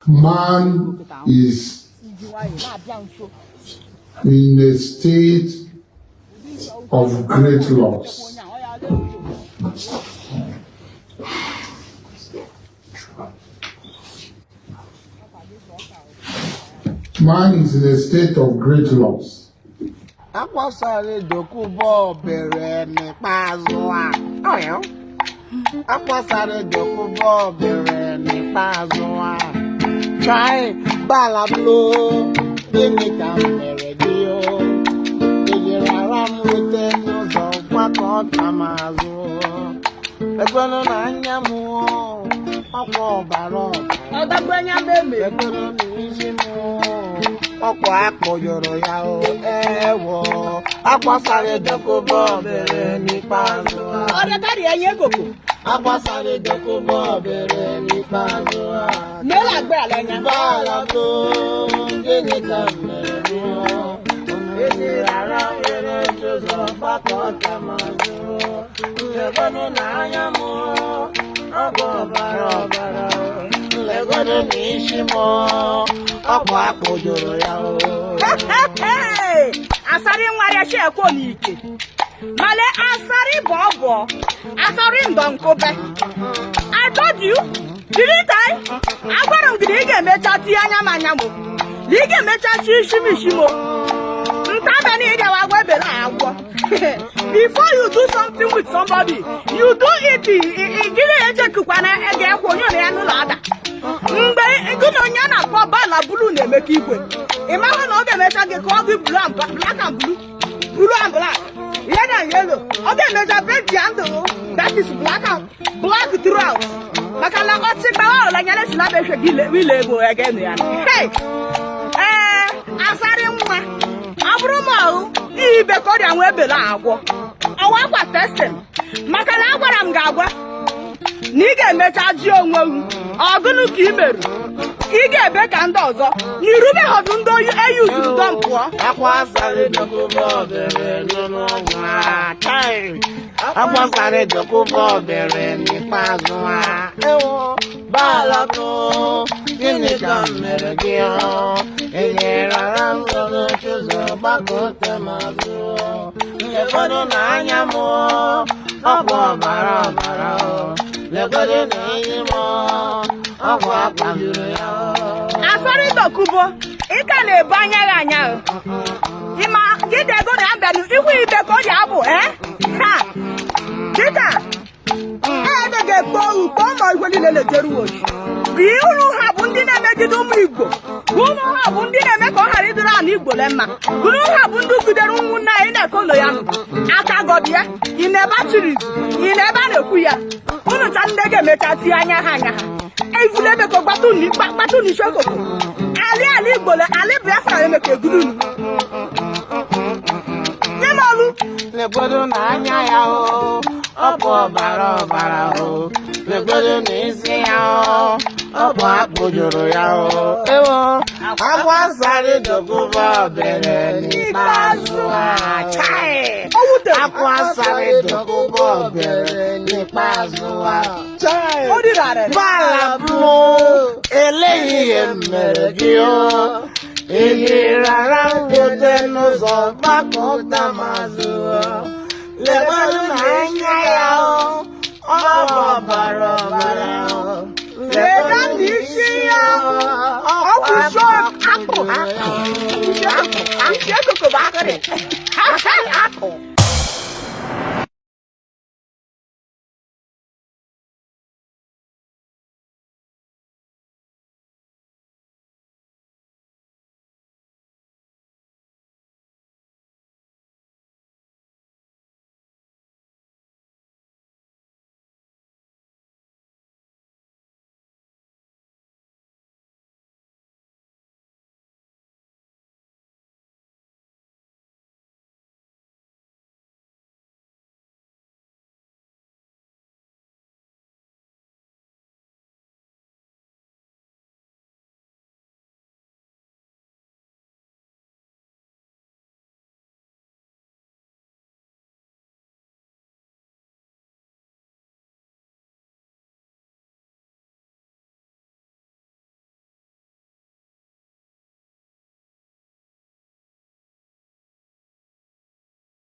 Man is in a state of great loss. Man is in a state of great loss. Akwa Asari Dokubo bere n'ikpeazụ a. Akwa Asari Dokubo bere n'ikpeazụ a. Chai balablo, gịnị ka m mere gị o? Ejiri ara m rute n'ụzọ gbakọta m azụ. Ekwenụ na anya m o, ọkwa ọbara ọbara. Ekwenụ na isi m o, ọkwa akpọjọrọ ya o, ewo. Akwa Asari Dokubo bere n'ikpeazụ a. Akwa Asari Dokubo bere n'ikpeazụ a. Balablo, gịnị ka m mere gị o? Ejiri ara m were ụzọ gbakọta m azụ. Lekwanụ n'anya m o, ọ bụ ọbara ọbara. Lekwanụ n'isi m o, ọkwa akpụjụrụ ya o. Asari nwere shekwo n'ike male Asari bụ ọbọ Asari ndọnkobe. I told you, didn't I? Agwara m gị na ị ga-emecha tinye anya m anya m na ị ga-emecha chi isi m isi m ntabe na ị gawa agwa ebele agwọ. Before you do something with somebody, you do it. Gịnị echekukwa na ga-ekwe onye na ya n'ụlọ ada mgbe gị na onye a na-akpọ bala blue na-emekọ igwe, ị mahụ na ọ ga-emecha gị ka ọ gị blue and black and blue, blue and black, red and yellow. Ọ ga-emecha paint ya ndụ, that is black and black throughout, maka na ọchị gbawa ọla nyere si na befe gị ile ego ege nụ ya. Hey! Ee, Asari nwa, ọ bụrụ ma ọhụ ibe ka ọrịa nwee ebele agwọ ọwa akwa testing, maka na agwara m gị agwa na ị ga-emecha ji onwe gị ọgụnụ ka ị meru ị ga-ebe ka ndị ọzọ na irubeghọdụ ndị oyi eyuzuru dọm pụọ. Akwa Asari Dokubo bere n'ụlọ a. Chai! Akwa Asari Dokubo bere n'ikpeazụ a. Ewo, balablo, gịnị ka m mere gị o? Enyere ara m n'oche ụzọ gbakọta m azụ. Lekwanụ n'anya m o, ọ bụ ọbara ọbara o. Lekwanụ n'enyi m o, ọ bụ akpajuru ya o. Asari Dokubo, ị ka na-ebu anya gị anya o. Ịma gị dego na ya bịanụ ihu ibe ka ọ ji abụ eh? Ha dịka ebe ga-ekpo ohu kpọọ ma igwe niile na-ejeru oji bụ uru ha bụ ndị na-emegide ụmụ Igbo, unu ha bụ ndị na-eme ka ọ ghara ịdịrị ala Igbo le mma, unu ha bụ ndị gidere ụmụnne anyị na-eke ụlọ ya nụ aka gọdị ya ị na-ebe achịrị izu ị na-ebe a na-ekwu ya unu cha ndị ga-emecha tinye anya ha anya ha evule ebe ka gbatu unu isi okoko ali ala Igbo le ali Biafra eme ka eguru unu nye m olu. Legodo n'anya ya o, ọ bụ ọbara ọbara o. Legodo n'isi ya o, ọ bụ akpụjụrụ ya o. Ewo, Akwa Asari Dokubo bere n'ikpeazụ a. Chai! O wutere. Akwa Asari Dokubo bere n'ikpeazụ a. Chai! O riri arịrị. Balablu, eleghị ihe m mere gị o. Ejiri ara nkwute n'ụzọ gbakọta m azụ o. Lekwanụ n'anya ya o, ọ bụ ọbara ọbara o. Lega n'isi ya, ọ kwụsị akpụ isi akụkụ bụ akịrị akụ.